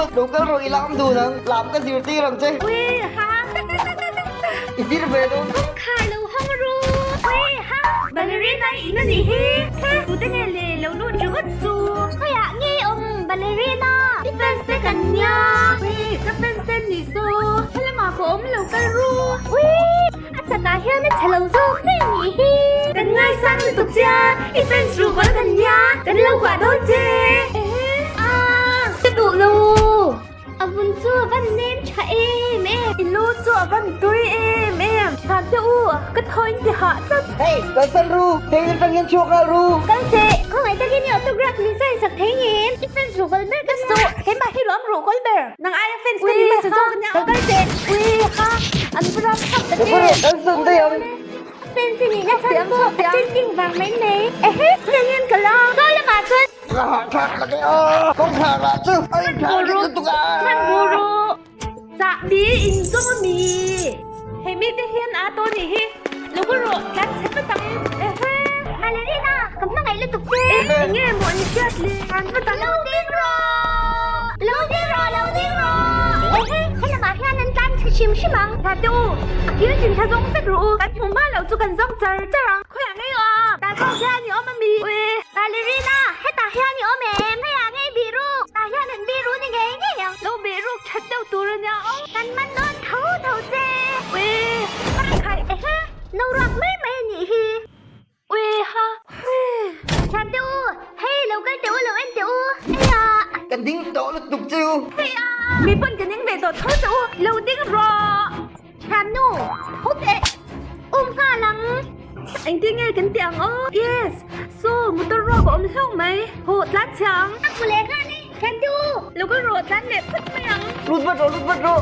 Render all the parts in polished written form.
Lo kal rawh i lam dun ang, lam ka zirtir ang che. Ui ha! I zir ve dawn. Kawngkhar lo hawng ru. Ui ha! Ballerina in a nih hi. He, tute nge le lo lut ringawt chu. Khawiah nge awm Ballerina? I fans te kan nia. Ui, ka fans te nih saw. Helamah ka awm lo kal ru. Ui! A chakah hian a chhe lo zawk daih nih hi. Kan ngaisang lutuk che a, i fans ruhkawl kan nia, kan lo kuah dawn che. Ehe, ah, ka duh lo. A vun chu a van nem tha em em. I lu chu a van tui em em. Thian te u, ka thaw in ti hah tlat. Hey, kalsan ru, thei atang hian chhuak nghal ru. Kal teh, khawngaih takin i autograph min sign sak thei ngem? I fans ruhkawl ber ka suh, keimah hi ruam ruhkawl ber. Nang aia fans ka ni hmasa zawk ania. Ka kal teh. Ui ha, an va ram thap tak e. Kan sun daih ang. Fans i nihna chhan pawh a trending vang mai mai. Ehe, heng hian ka la. Chaw lamah chuan. Ka hah thlak tak e aw. Kawngkhar ah chu a in thlah rik lutuk a. Hman buru. Chahbi in zawng a mi. Hei mite hian aa tawn nih hi. Lo ka rawh tlan chhe vat ang. Ehe. Ballerina, ka hmangaih lutuk che. Enge maw an hriat le? Tlan vat ang. Lo ding rawh! Lo ding rawh, lo ding rawh! Ehe, helamah hian an tlan chhe hrim hrim ang. Tha teh u, a kil tin kha zawng vek rawh u. Kan hmu hma lo chu kan zawng char char ang. Khawiah ngei aw a? Tah zawk hian i awm a mi? Ui. Ballerina, hetah hian i awm em? Hei ah ngei bih ruk. Tah hian an bih ru ni ngei ngei ang. Lo bih ruk that deuh tur a nia aw. Kan man dawn tho tho che. Ui. Khai ehe, no ruak mai mai a nih hi. Ui ha. Thian teh u, hei lo kal teh u, lo en teh u. Hei a. Kan ding tawh lutuk che u. Hei a. Mi pawn ka ning ve tawh tho che u, lo ding rawh. Thian nu, tho teh. Um nghal ang. Engtin nge kan tih ang aw? Yes, saw motor ruak a awm hlauh mai. Haw tlan chhia ang. A hmu leh nghal e, thian teh u. Lo kal rawh, tlan leh phawt mai ang. Lut vat rawh, lut vat rawh.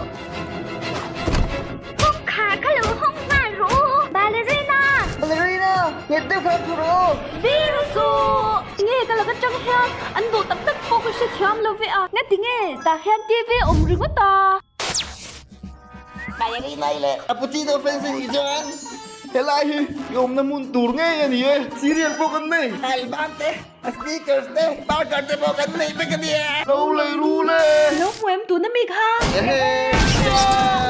Kawngkhar kha lo hawng nghal rawh u. Ballerina! Ballerina! Nghet deuh khan thu rawh u. Biru chu! Nge ka laka tang hian an duh tak tak pawh ka hrethiam lo ve a. Ngati nge tah hian TV awm ringawt a? Ballerina i leh a puchino fans i nih chuan helai hi i awmna hmun tur ngei a ni e. Serial pawh kan nei. Alban te. A speakers te, burger te pawh kan nei vek a nia. Lo lei ru le. Lo hmu em tuna mi kha?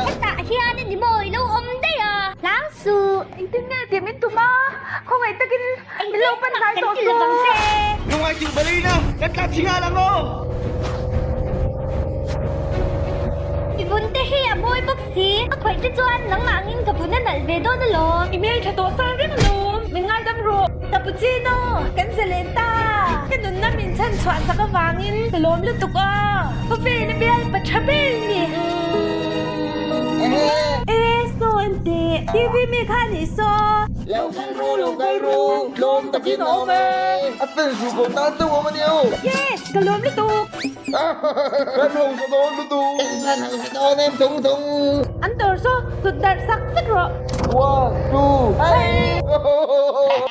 Hetah hian a ni maw i lo awm daih a. Hlau suh. Engtin nge tih min tum a? Khawngaih takin min lo pan hnai tawh suh. Lungngai suh Balina, kan tlan chhi nghal ang aw. I vun te hi a mawi bawk si. A khawih te chuan nangmah angin ka vun a nalh ve dawn alawm. I hmeltha tawh sang reng alawm. Min ngaidam rawh. Cappuccino, kan zalen ta! Ka nunna min chhan chhuah sak avangin ka lawm lutuk a, khawvel a bial pa tha ber ni. E, saw an ti, TV mi kha a nih saw. Lo kal ru, lo kal ru, tlawm takin a awm e. A fel zu ko tan deuh awm a nia u. Yes, ka lawm lutuk. Kan hausa dawn lutuk. Kan hausa dawn em thung thung. An dawr saw sut darh sak vek rawh. One, two, hey!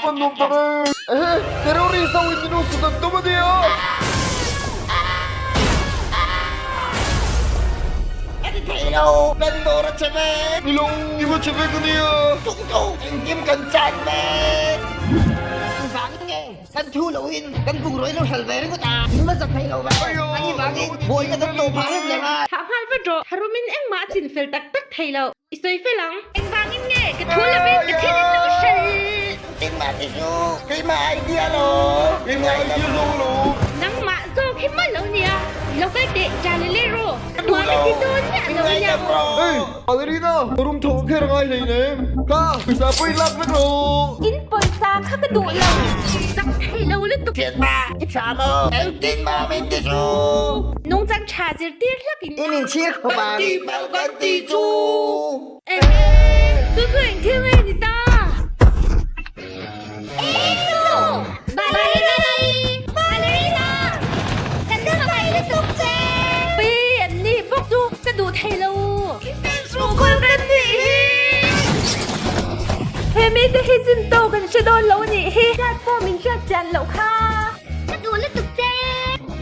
Fan nuam tak e! Ehe, terrorist ho in minu sut an tum a nia! A ti thei lo, kan dawr a che vek! Ni lo, i va che vek a nia! Tung tung, engkim kan chan vek! Engvangin nge kan thu loin kan bungraw in lo hral ve ringawt a? In va zak thei lo ve! Ani vangin buaina kan tawh phah reng leh nghal! Thah nghal vat rawh, tharumin engmah a chin fel tak tak thei lo. I sawi fel ang. Engvangin nge ka thu lovin ka thil in lo hralh? Engmah ti chu keimah idea lo. Keimah idea lo lo. Nangmah zawk hi maw lo nia. Lo kal teh Galileo. Nuam i ti dawn miah lo nia. Hey, Ballerina, ka room tho kher ngai hleinem. Kha, pawisa pawh i lak vek rawh. In pawisa kha ka duh lo. Zak thei lo lutuk. Thianpa, i tha maw? Engtin mah min ti chu. Nungchang tha zirtir hlak in. In inchhir khawp ang. Kan ti pal kan ti chu. Ehe, chu chu eng thil nge ni ta? Esu! Ballerina! Ballerina! Kan hmangaih lutuk che! Pi, an ni bawk chu ka duh thei lo. Suhkhawl kan nih hi! He mite hi chin to kan hre dawn lo a nih hi. Hriat pawh min hriat chian loh kha. Ka duh lutuk che!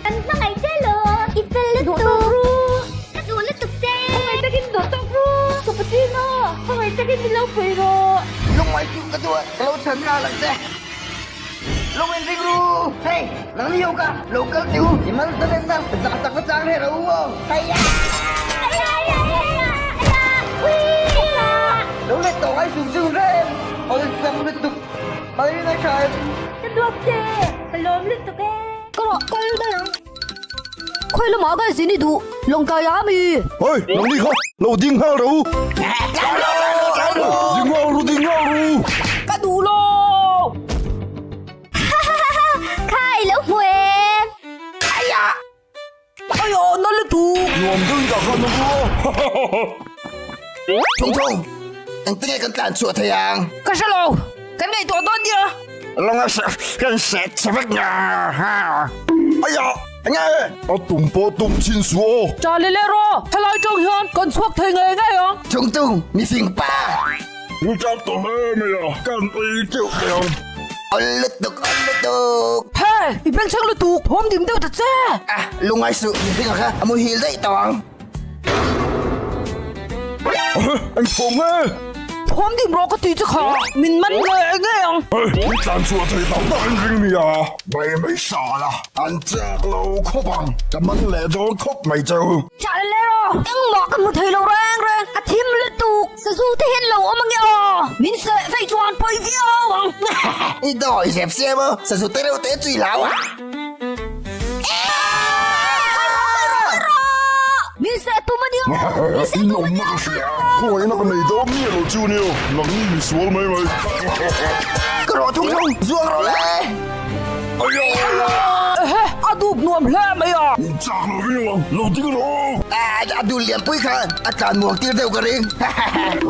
Kan hmangaih che lo, i fel lutuk! Duh tawk ru! Ka duh lutuk che! Khawngaih takin duh tawk ru! Cappuccino! Khawngaih takin min lo pui rawh! Lungngaih suh ka duh a, ka lo chhan nghal ang che. Lo in ring ru! Hei, nang ni ho kha lo kal teh u, i mal zalen na zah sak na chang hle ro u aw. Hei a! Lo let tawh ngai sung sung rem, awlsam lutuk, Marina tha em? Ka duat che, ka lawm lutuk e. Ka rawh kal daih ang. Khawi lamah ka zin i duh, Lawngtlai ah mi? Hei, nang ni kha, lo ding nghal ro. Ding nghal ru, ding nghal ru. Ka duh lo. Kha i lo hmu em? Ai aw, na lutuk. Nuam deuh in dah khan na ru a. Thung thung, engtin nge kan tlan chhuah thei ang? Ka hre lo, kan ngaihtuah dawn nia. Lawng a kan set chhe vek nga. Aya, enge? A tum pawh tum chin suh aw. Charlie leh rawh, helai tang hian kan chhuak thei ngei ngei ang. Thung thung, mifing pa. Ni chak tawh hle mai a, kan ei teuh teh ang. Awl lutuk, awl lutuk. Hey, i bengchheng lutuk, thawm dim deuh ta che. Ah, lungngai suh, mifing a kha a muhil daih tawh ang. Eng thawm nge? Thawm dim rawh ka ti che kha, min man ngei ngei ang. Hei, min tlan chhuah thei tak tak in ring nia. Mai mai sal a, an chak lo khawp ang. Ka man leh dawn khawp mai cheu. Chah le rawh, engmah ka hmu thei lo reng reng, a thim lutuk. Sazu te hian lo awm ange aw, min seh phei chuan pawi viau ang. I dawi zep siam aw, sazu te reuh te chu i hlau a. Min seh tum a nia! Min seh tum a nia! In awmna ka hria, khawngaihna ka nei dawn miah lo chu nia, nangni mi sual mai mai. Ka rawh thung thung, zuang rawh le! Ehe, a dup nuam hle mai a! In chak lo ving lo, lo ding rawh! A dul lianpui khan a tlan muang tir deuh ka ring. Ka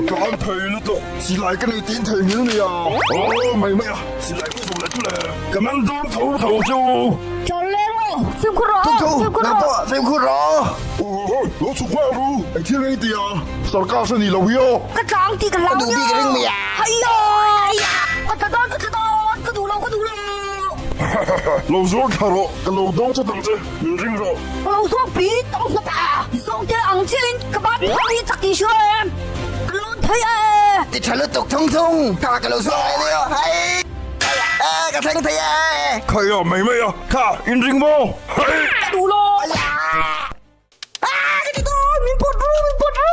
tlan thei lutuk, silai ka nei tin thei ngil nia. Aw mai mai a, silai ka zawh leh chu le, ka man dawn tho tho chu. Chal le rawh, fimkhur rawh, Thung thung, fimkhur nang rawh. pawh fimkhur rawh. Aw, lo chhuk nghal ru, eng thil nge i ti a, sarkar a ni lo hi aw. Ka tlang tih ka hlau Ka duh bik ring mai a. Haiya! Ka tla dawn, ka tla dawn, ka duh lo, ka duh lo. Lo zuang thla rawh, ka lo dawng che tang che, min ring rawh. Ka lo zuang pi tawng hnawt a, zawng te ang chiahin ka ban phang hi chak tih hria em? Ka lawn thei e. Ti tha lutuk thung thung, kha ka lo zuang ve nia, hai! Ka thleng thei e. Khai a, mai mai a, kha in ring maw? Hai! Ka duh lo. Ah, ka ti dawn, min pawt ru, min pawt ru.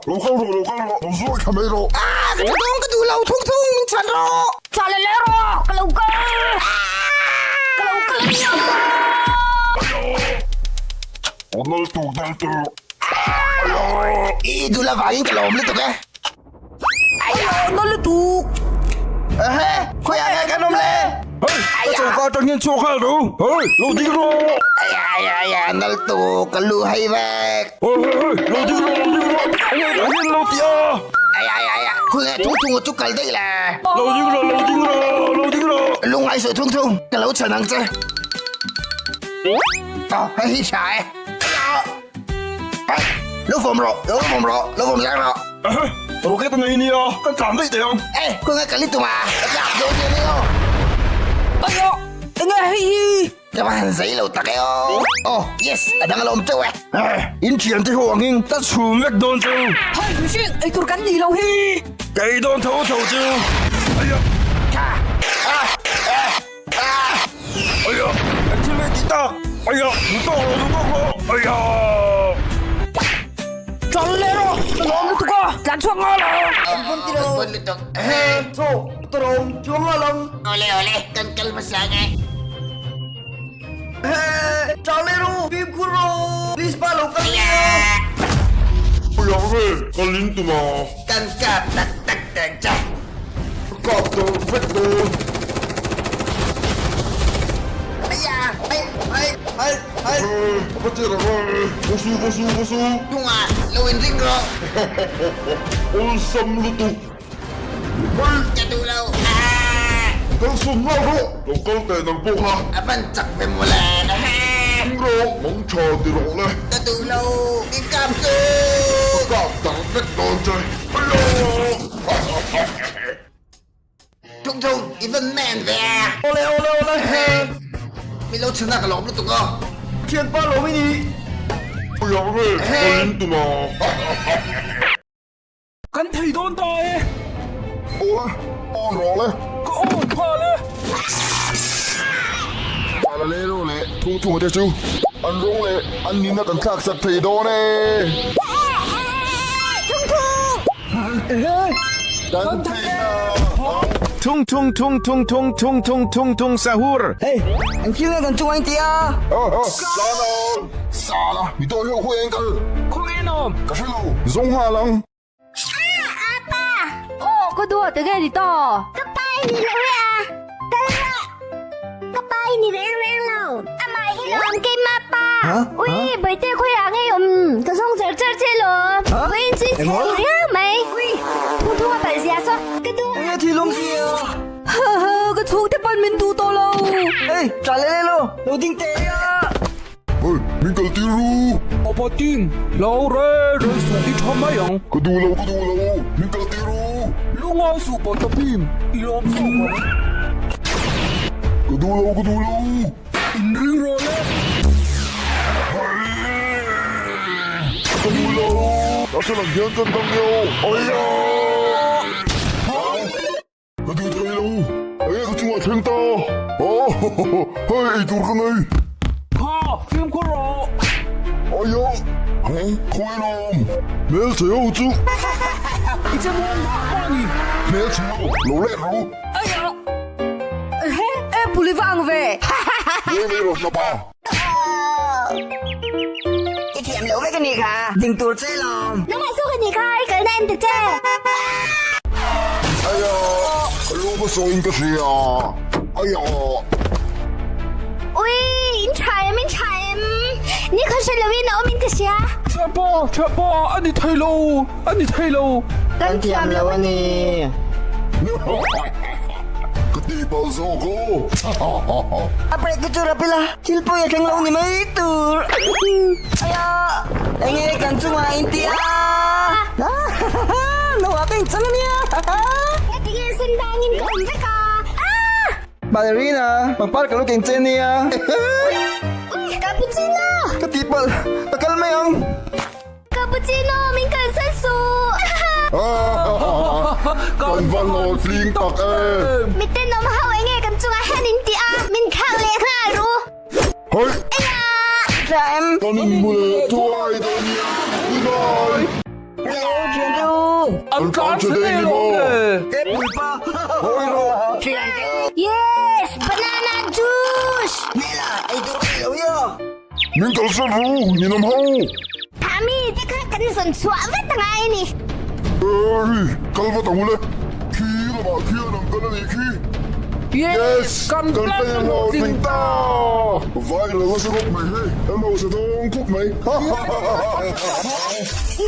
Lo kal rawh, lo kal rawh, lo zuang thla mai rawh. Ah, ka ti dawn, ka duh lo, thung thung, min chhan rawh. Chah leh leh rawh, ka lo kal. Ka lo kal a nia. A nal tuk, nal tuk. I duh lavangin ka lawm lutuk e. Aiyo, na lutuk. Ehe, khawiah nge kan awm le? Hei, ka choka atang hian chhuak nghal ru. Hei, lo ding rawh. Aya, aya, aya, nal tuk, ka lu hei vek. Hei, hei, hei, lo ding rawh, lo ding rawh. Enge tah hian lo ti a? Aya, aya, aya, khawiah thung thung chu kal daih le. Lo ding rawh, lo ding rawh, lo ding rawh. Lungngai suh thung thung, ka lo chhan ang che. Aw, hei hi tha e. Aya. Hei, lo vawm rawh, lo vawm rawh, lo vawm zang rawh. Rocket a nei nia, kan tlan daih teh ang. Ê, khawnge ka li tum a, ka tlak dawn che nia aw. Aiyo, enge hei hi? Ka va han zei lo tak e aw. Aw, yes, a dang alawm teuh e. In thian te ho angin ka chhum vek dawn chu. Hei mihring, eitur kan nih lo hi. Ka ei dawn tho tho chu. Aiyo. Tha, a, e, a. Aiyo, eng thil nge tih tak? Aiyo, duh tawk rawh, duh tawk rawh. Aiyo. Tlan leh rawh, ka lawm lutuk a, tlan chhuak nghal ang. An pawn ti lo. An pawn lutuk. Ehe. Chaw, tawrhawm, chuang nghal ang. Awle awle, kan kal hmasa ang e. Ehe, tlan leh rawh, fimkhur rawh, please pa lo kal nia. Puiang ve, ka ling tum a. Kan kap tak tak teng che. Ka kap deuh vek dawn. Aya, ai, ai, ai, ai. Ehe, a va chet ang e. Vaw su, vaw su, vaw su. Chungah lo in ring rawh. Awlsam lutuk. Hei! Ka duh lo. Aa! Kal sawm nghal rawh. Lo kal teh nang pawh kha. A van chak ve maw le. Ring rawh, mawng tha ti rawh le. Ka duh lo. I kap chu. Ka kap dang vek dawn che. Hello! Thung thung, i van man ve a. Awle awle awle. Mi lo chhana ka lawm lutuk aw. Thianpa lawm i ni. Puiang ve, ka ling tum a. Kan thei dawn ta e. Awle, on rawh le. Ka on nghal e. Balero leh Thungthunga te chu an rawng leh an nihna kan thlak sak thei dawn e. Kan theihna Thung thung thung thung thung thung thung thung thung sahur. Hei, an thil nge kan chungah in ti a? Sana, Sana, mi dawi ho huai engkal. Khawnge an awm? Ka hre lo, zawng nghal ang. Apa! Aw, ka duat enge ni ta? Ka pa i ni lo e a, kal rawh. Ka pa i ni reng reng lo. Amah hi lawm keimah pa. Ui, Baite khawiah ngei awm ka zawng char char che lawm. Vawiin chu i chhe lo riau mai. Ui, thu thu a palh zia saw ka duat. Enge thil awm sia? Ka chhungte pawn min duh tawh lo. Ei, tla leh leh lo, lo ding teh a. Hei, min kal tir ru! Apa tin, lo re re suh i tha mai ang. Ka duh lo, ka duh lo, min kal tir ru! Lungai suh pawh ta pim, i lawm zawk ang. Ka duh lo, ka duh lo! In ring rawh le! Ka duh lo! A hre lang hian kan dang eo! Aia! Ka duh thei lo, enge ka chungah thleng ta? Hei eitur ka nei. Kha, fimkhur rawh. Aia, khawi lawm, hmelchhe ho chu. I che muang mah mah a ni. Hmelchhe ho, lo let rawh u. Aia, he, apple i va ang ve. Ngawi mai rawh hnapa. I thiam loh vek a nih kha, ding tur che lawm. Nangmah zawk a nih kha, i kalna en ta che. Aya, ka lu ka sawiin ka hria. Aya. Ui, in tha em, in tha em. Ni kha hre loin a awmin ka hria. Thianpa, thianpa, a ni thei lo, a ni thei lo. Kan thiam lo a ni. Ka tihpalh zawk aw. A break te chu rap ila. Thil pawi a thleng lo ni mai tur. Aya! Enge kan chungah in ti a? Noah ka inchang a nia. Ngatinge sen dangin ka awm vek a? Ah! Ballerina, pangpar ka lo keng che nia. Ui, cappuccino! Ka tihpalh, ka kal mai ang. Cappuccino, min kalsan suh! Kan va hlawhtling tak e! Miten awm ho enge kan chungah hian in ti a, min thlak leh nghal ru! Hei! Aya! Tha em? Kan inhmu leh thuai dawn nia! Goodbye! Hello, thian te u! An tlan che daih ni maw? E puipa! Hawi rawh! Thian te u! Yes! Banana juice! Hmela, eitur ka nei lo hi aw! Min kalsan ru, ninawm ho! Thami te kha kan zawn chhuah vat a ngai a ni. Eri, kal vat ang ule. Khi lamah khian ang kal a nih khi. Yes, kan kan plan plan hlawhtling hlawhtling ta! Vai lo nasa khawp mai hei, em ho sa dawng khawp mai.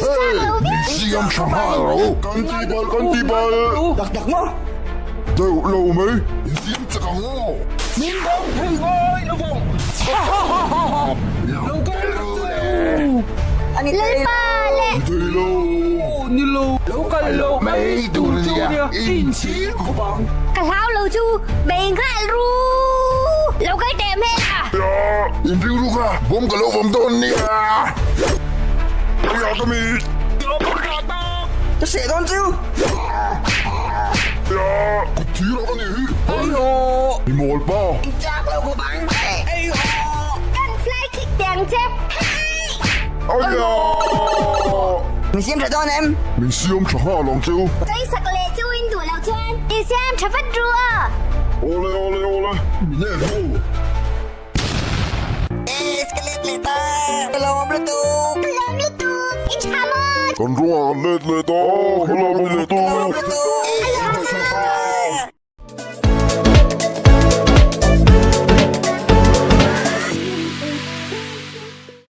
Hey, min siam tha nghal ro. Kan ti bal, kan ti bal. Tak tak maw? Deuh lo mai, in siam chak ang aw. Min dang thei ngai lo vang. Lo kal ru le. Ani thei Lalpa le. Thei lo. Ni lo. Lo kal lo mai tur chu nia. In chhir khawp ang. Ka hlau lo chu bei nghal ru. Lo kal teh hmel a. In ring ru kha bawm ka lo vawm dawn nia. Ria ka mi. Ka seh dawn chu. Ria kut thir a ka nih hi. I mawl pa. In chak lo khawp ang. Kan fly kick teh ang che. Hi! Aya! Min siam tha dawn em? Min siam tha nghal ang cheu. Sawisak leh chu in duh loh chuan i siam tha vat ru aw. Awle awle awle min en ho. Yes, ka let leh ta. Ka lawm lutuk. Ka lawm lutuk. In tha maw? Kan ruangah kan let leh ta. Ka lawm lutuk. Ka lawm lutuk. Ka lawm lutuk.